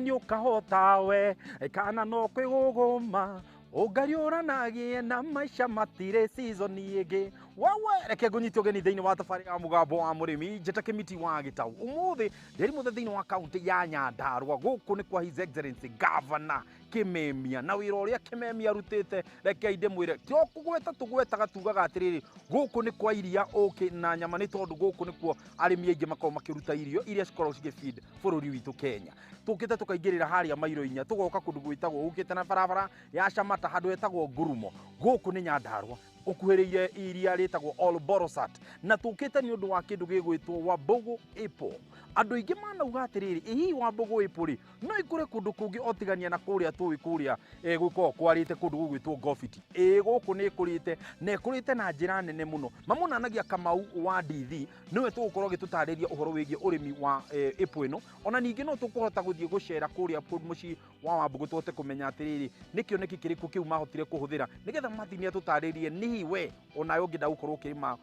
nĩ ũkahota we kana no kwĩgũgũma ũngariũranagie na maica matirĩ season ĩngĩ. Wawe, reke ngũnyite ũgeni thĩinĩ wa thabarĩ ya Mũgambo wa Mũrĩmi. Njĩta Kĩmiti wa Gĩtau. Ũmũthĩ ndĩrĩ mũthĩ thĩinĩ wa kaunti ya Nyandarua. Gũkũ nĩ kwa His Excellency Governor Kĩmemia, na wĩra ũrĩa Kĩmemia arutĩte, rekei ndĩmwĩre, to kũgweta tũgwetaga, tugaga atĩrĩrĩ, gũkũ nĩ kwa iria, ũkĩ na nyama, nĩ tondũ gũkũ nĩkuo arĩmi aingĩ makoragwo makĩruta irio iria cikoragwo cigĩfeed bũrũri witũ Kenya. Tũkĩte tũkaingĩrĩra harĩa mairo inya, tũgoka kũndũ gwĩtagwo ũkĩte na barabara ya Camata, handũ hetagwo Ngurumo. Gũkũ nĩ Nyandarua, ũkuhĩrĩirie iria rĩtagwo Olborosat, na tũkĩte nĩ ũndũ wa kĩndũ gĩgwĩtwo Wambugu Apple. Andũ aingĩ manauga atĩrĩrĩ, ĩ hihi Wambugu Apple rĩ, no ikũre kũndũ kũngĩ otigania na kũrĩa tũĩ kũrĩa gũkoragwo kwarĩte kũndũ gũgwĩtwo Ngobiti? Ĩĩ, gũkũ nĩ ĩkũrĩte na ĩkũrĩte na njĩra nene mũno. Mamonanagia Kamau wa Ndithi nĩwe tũgũkorwo agĩtũtarĩria ũhoro wĩgiĩ ũrĩmi wa apple ĩno. Ona ningĩ no tũkũhota gũthiĩ gũcera kũrĩa mũciĩ wa Wambugu, tũhote kũmenya atĩrĩrĩ, nĩ kĩoneki kĩrĩkũ kĩu mahotire kũhũthĩra, nĩgetha Martin atũtarĩrie nĩ we onawe ũngĩenda gũkorwo ũkĩrĩma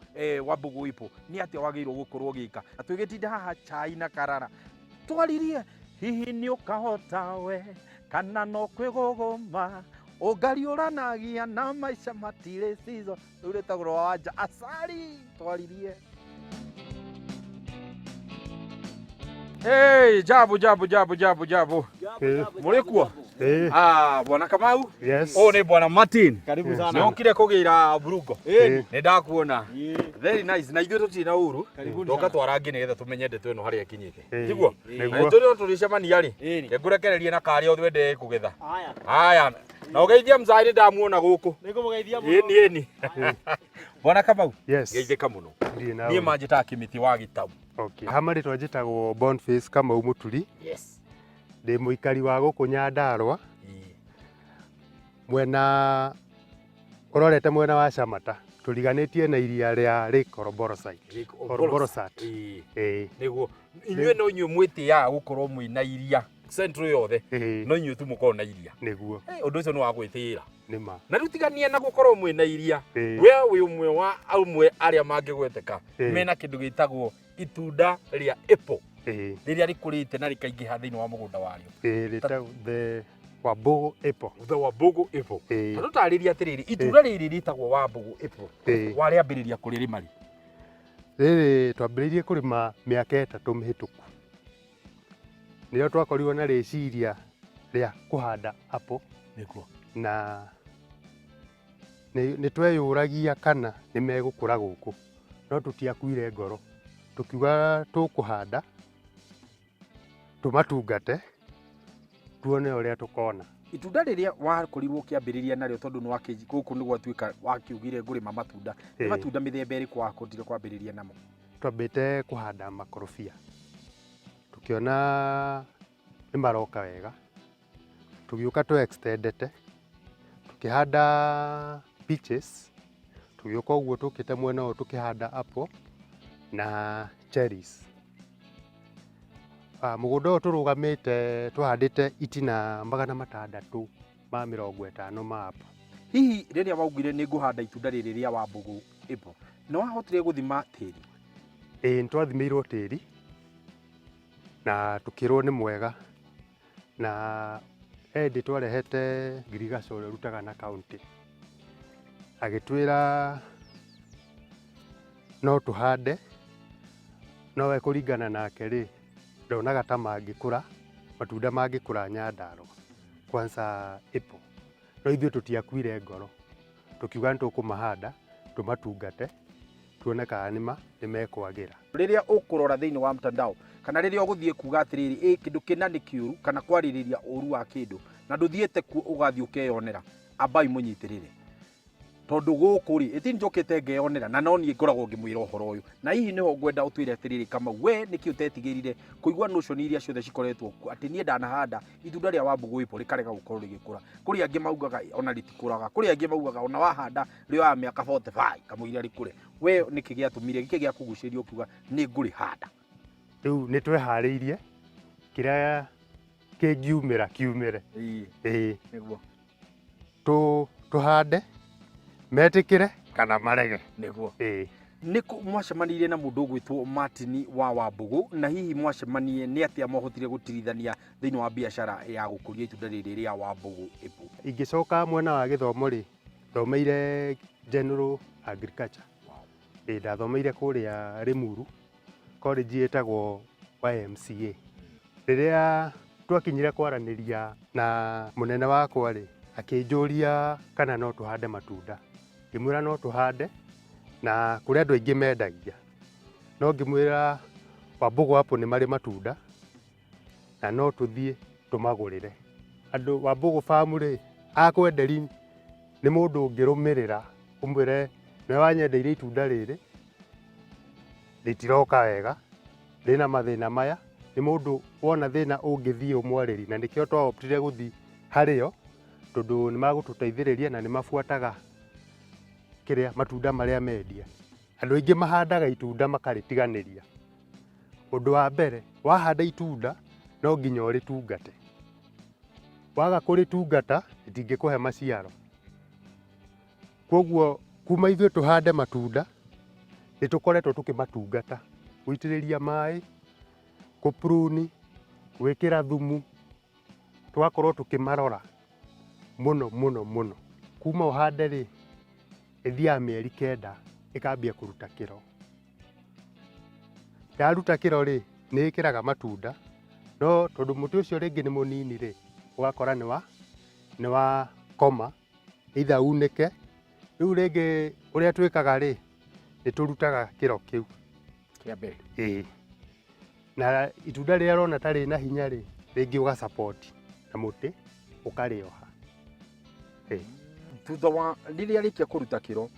Wambugu apple nĩ atĩa wagĩrĩirwo gũkorwo ũgĩka. Na twĩgĩtinda haha chai na karara twaririe, hihi nĩ ũkahota we kana no kwĩgũgũma ũngariũranagia na maica matirĩ season. Rĩu rĩtagwo rwa Wanja Asali, twaririe. Hey, jambo jambo jambo jambo jambo. Mũrĩ kuo? Ĩĩ. Ah, bwana Kamau. Yes. Ũyũ nĩ bwana Martin. Karibu Yes. sana. Nĩokire kũgĩra burungo. Ĩĩ. Nĩ ndakuona. Very nice. Na ithuĩ tũtirĩ na ũru. Karibuni Toka sana. twarangie nĩgetha tũmenye ndeto ĩno harĩa ĩkinyĩte. Ĩĩ. Tiguo? Nĩguo. Tũrĩ no tũrĩcemania rĩ. Ĩĩ. Ngũrekererie na karĩa ũtwende kũgetha. Haya. Haya. Na ũgeithia mzai, nĩ ndamuona gũkũ. Nĩngũmũgeithia mũno. Ĩni ĩni. Bwana Kamau. Yes. Geithĩka mũno. Ndirĩ na Niĩ ũru. manjĩtaga Kĩmĩtĩ wa Gĩtau. Okay. Ha marĩtwa njĩtagwo Boniface Kamau Mũturi. Yes. Ndĩ mũikari wa gũkũ Nyandarua, Ĩĩ. Mwena ũrorete mwena wa Camata, tũriganĩtie na iria rĩa Lake Olborosait. Lake Olborosat. Ĩĩ. Ĩĩ. Nĩguo inyuĩ no inyuĩ mwĩtĩaga gũkorwo mwĩna iria central yothe, Ĩĩ. no inyuĩ tu mũkorwo na iria. Nĩguo. Ũndũ ũcio nĩ wa gwĩtĩĩra. Nĩma. Na rĩu tigania na gũkorwo mwĩna iria, Ĩĩ. we wĩ ũmwe wa amwe arĩa mangĩgweteka Ĩĩ. mena kĩndũ gĩtagwo itunda rĩa apple Ĩĩ. rĩrĩa rĩkũrĩte na rĩkaingĩha thĩinĩ wa mũgũnda warĩo. Ĩĩ, rĩtagwo the Wambugu Apple. The Wambugu Apple. Ĩĩ. Tondũ tarĩria atĩrĩrĩ, itunda rĩrĩ rĩtagwo Wambugu Apple, Ĩĩ. warĩambĩrĩria kũrĩrĩma rĩ? Rĩrĩ twambĩrĩirie kũrĩma mĩaka 3 mĩhĩtũku. Nĩrĩo twakorirwo na rĩciria rĩa kũhanda apple. Nĩguo. Na nĩ tweyũragia kana nĩ megũkũra gũkũ, no tũtiakuire ngoro. Tũkiuga tũkũhanda, tũmatungate, tuone ũrĩa tũkona. Itunda rĩrĩa wakorirwo ũkĩambĩrĩria narĩo, tondũ nĩ wakĩ gũkũ nĩ gwatuĩka wakiugire ngũrĩma matunda, nĩ Ĩĩ. matunda mĩthemba ĩrĩkũ wakũndire kwambĩrĩria namo? Twambĩte kũhanda makorobia, tũkĩona nĩ maroka wega, tũgĩũka tũ extendete, tũkĩhanda peaches, tũgĩũka ũguo tũkĩte mwena ũyũ tũkĩhanda apple na cherries. Mũgũnda ũyũ tũrũgamĩte tũhandĩte itina 650 ma apple. Hihi rĩrĩa waugire nĩ ngũhanda itunda rĩrĩ rĩa Wambugu Apple, nĩ wahotire gũthima tĩri? Ĩĩ, nĩ twathimĩirwo tĩri na tũkĩrwo nĩ mwega, na hĩndĩ twarehete ngirigaca ũrĩa ũrutaga na kaũntĩ, agĩtwĩra no tũhande, no we kũringana nake rĩ, ndonaga ta mangĩkũra, matunda mangĩkũra Nyandarua, kwanza apple. No ithuĩ tũtiakuire ngoro, tũkiuga nĩ tũkũmahanda, tũmatungate, tuone kana nĩma nĩ mekwagĩra. Rĩrĩa ũkũrora thĩinĩ wa mtandao, kana rĩrĩa ũgũthiĩ kuga atĩrĩrĩ, ĩ kĩndũ kĩna nĩ kĩũru, kana kwarĩrĩria ũru wa kĩndũ, na ndũthiĩte kuo ũgathiĩ ũkeyonera, ambai mũnyitĩrĩre. Tondũ gũkũ rĩ, ĩti njũkĩte ngeyonera, na no niĩ ngoragwo ngĩmwĩra ũhoro ũyũ. Na hihi nĩho ngwenda ũtwĩre atĩrĩrĩ, Kamau, we nĩkĩ ũtetigĩrire kũigua notion iria ciothe cikoretwo kuo atĩ niĩ ndanahanda itunda rĩa Wambugu Apple rĩkarega gũkorwo rĩgĩkũra? Kũrĩ angĩ maugaga ona rĩtikũraga, kũrĩ angĩ maugaga ona wahanda rĩoyaga mĩaka 45 kamũira rĩkũre. We nĩkĩ gĩatũmire, nĩkĩ gĩakũgucĩrĩria ũkiuga nĩ ngũrĩhanda? Rĩu nĩ tweharĩirie kĩrĩa kĩngiumĩra kiumĩre. Ĩĩ. Ĩĩ. Nĩguo. Tũhande, metĩkĩre kana marege. Nĩguo. Ĩĩ. Nĩ kũ mwacemanirie na mũndũ ũgwĩtwo Martin wa Wambũgũ, na hihi mwacemanie nĩ atĩa mwahotire gũtirithania thĩinĩ wa biacara ya gũkũria itunda rĩrĩ rĩa Wambũgũ Apple? Ingĩcoka mwena wa gĩthomo rĩ, thomeire General Agriculture. Ĩĩ ndathomeire kũrĩa Limuru, college ĩtagwo YMCA. Rĩrĩa twakinyire kwaranĩria na mũnene wakwa rĩ, akĩnjũria kana no tũhande matunda. Ngĩmwĩra no tũhande na kũrĩ andũ aingĩ mendagia. No ngĩmwĩra Wambũgũ Apple nĩ marĩ matunda na no tũthiĩ tũmagũrĩre. Andũ Wambũgũ Farm rĩ, akwenderi nĩ mũndũ ũngĩrũmĩrĩra ũmwĩre nĩwe wanyendeirie itunda rĩrĩ, rĩtiroka wega, rĩna mathĩna maya, nĩ mũndũ wona thĩna ũngĩthiĩ ũmwarĩrie, na nĩkĩo twaoptire gũthiĩ harĩo, tondũ nĩ magũtũteithĩrĩria na nĩ mabuataga kĩrĩa matunda marĩa mendia. Andũ aingĩ mahandaga itunda makarĩtiganĩria. Ũndũ wa mbere, wahanda itunda no nginya ũrĩtungate. Waga kũrĩtungata rĩtingĩkũhe maciaro. Koguo kuma ithuĩ tũhande matunda nĩ tũkoretwo tũkĩmatungata, gũitĩrĩria maĩ, kũpruni, gwĩkĩra thumu, tũgakorwo tũkĩmarora mũno mũno mũno. Kuma ũhande rĩ, ĩthiaga mĩeri 9 ĩkambia kũruta kĩro. Yaruta kĩro rĩ, nĩ ĩkĩraga matunda, no tondũ mũtĩ ũcio rĩngĩ nĩ mũnini rĩ, ũgakora nĩ wa koma, either unĩke. Rĩu rĩngĩ ũrĩa twĩkaga rĩ, nĩ tũrutaga kĩro kĩu. Kĩa mbere. Ĩĩ. Na itunda rĩrĩa ũrona ta rĩna hinya rĩ, rĩngĩ ũga support na mũtĩ ũkarĩoha. Ĩĩ. Thutha wa rĩrĩa rĩkia kũruta kĩro,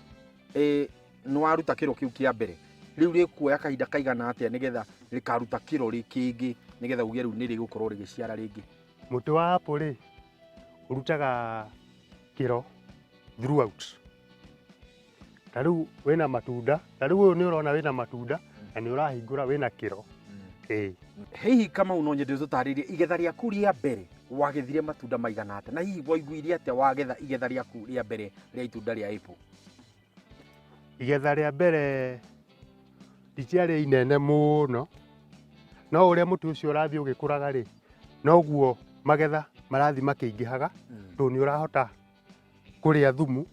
nĩ waruta kĩro kĩu kĩa mbere, rĩu rĩkuoya kahinda kaigana atĩa nĩgetha rĩkaruta kĩro kĩngĩ nĩgetha uge rĩu nĩ rĩgũkorwo rĩgĩciara rĩngĩ? Mũtĩ wa apple rĩ, ũrutaga kĩro throughout. Ta rĩu wĩna matunda, ta rĩu ũyũ nĩ ũrona wĩna matunda na nĩ ũrahingũra wĩna kĩro. Ĩĩ. Hihi Kamau no nyende ũtũtarĩrie igetha rĩaku rĩa mbere wagethire matunda maigana atĩa, na hihi waiguire atĩa wagetha igetha rĩaku rĩa mbere rĩa itunda rĩa apple? Igetha rĩa mbere ritiarĩ inene mũno, no ũrĩa mũtĩ ũcio ũrathiĩ ũgĩkũraga rĩ, noguo magetha marathiĩ makĩingĩhaga, tondũ nĩ ũrahota kũrĩa thumu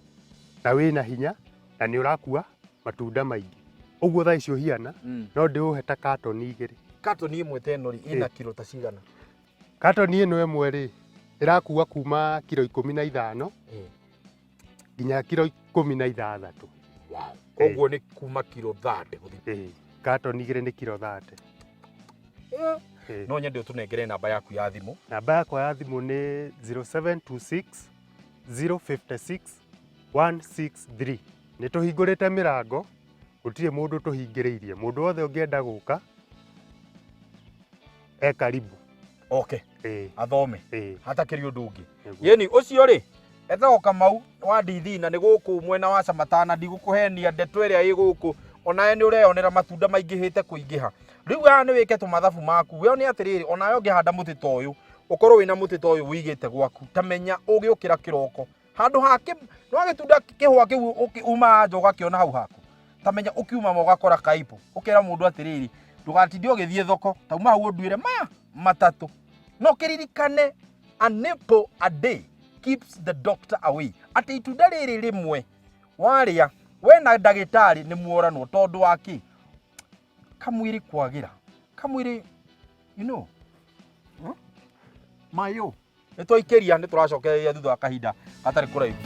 na wĩna hinya na nĩ ũrakua matunda maingĩ. Ũguo thaa ici ũhiana, no ndĩũhe ta katoni 2. Katoni ĩmwe ta ĩno rĩ, ĩna kiro ta cigana? Katoni ĩno ĩmwe rĩ, ĩrakua kuma kiro 15 nginya kiro 16. Wow. Koguo nĩ kuma kiro 30 gũthiĩ. Ĩĩ, katoni 2 nĩ kiro 30. Ĩĩ. No nyende ũtũnengere namba yaku ya thimũ. Namba yakwa ya thimũ nĩ 0726 056 163. Nĩ tũhingũrĩte mĩrango, gũtirĩ mũndũ tũhingĩrĩirie. Mũndũ wothe ũngĩenda gũka, e karibu. Okay. Ĩĩ. Athome. Ĩĩ. Hatakĩrĩ ũndũ ũngĩ. Nĩguo. Yeni ũcio rĩ, etagwo Kamau wa Ndithi na nĩ gũkũ mwena wa Camatana, ndigũkũhenia ndeto ĩrĩa ĩ gũkũ, onawe nĩ ũreyonera matunda maingĩhĩte kũingĩha. Rĩu haha nĩ wĩke tũmathabu maku, we one atĩrĩrĩ, onawe ũngĩhanda mũtĩ ta ũyũ, ũkorwo wĩna mũtĩ ta ũyũ ũigĩte gwaku, ta menya ũgĩũkĩra kĩroko, handũ ha nĩ wagĩtunda kĩhũa kĩu umaga nja ũgakĩona hau haku, ta menya ũkiuma ma ũgakora kaipo, ũkera mũndũ atĩrĩrĩ, ndũgatinde ũgĩthiĩ thoko, tauma hau ũnduĩre maya matatũ. No kĩririkane, an apple a day keeps the doctor away. Atĩ itunda rĩrĩ rĩmwe warĩa we na ndagĩtarĩ nĩ muoranwo, tondũ wa kĩ? Kamwĩrĩ kwagĩra, kamwĩrĩ, you know, Mayo. Nĩ twaikĩria, nĩ tũracokereria thutha wa kahinda gatarĩ kũraihu.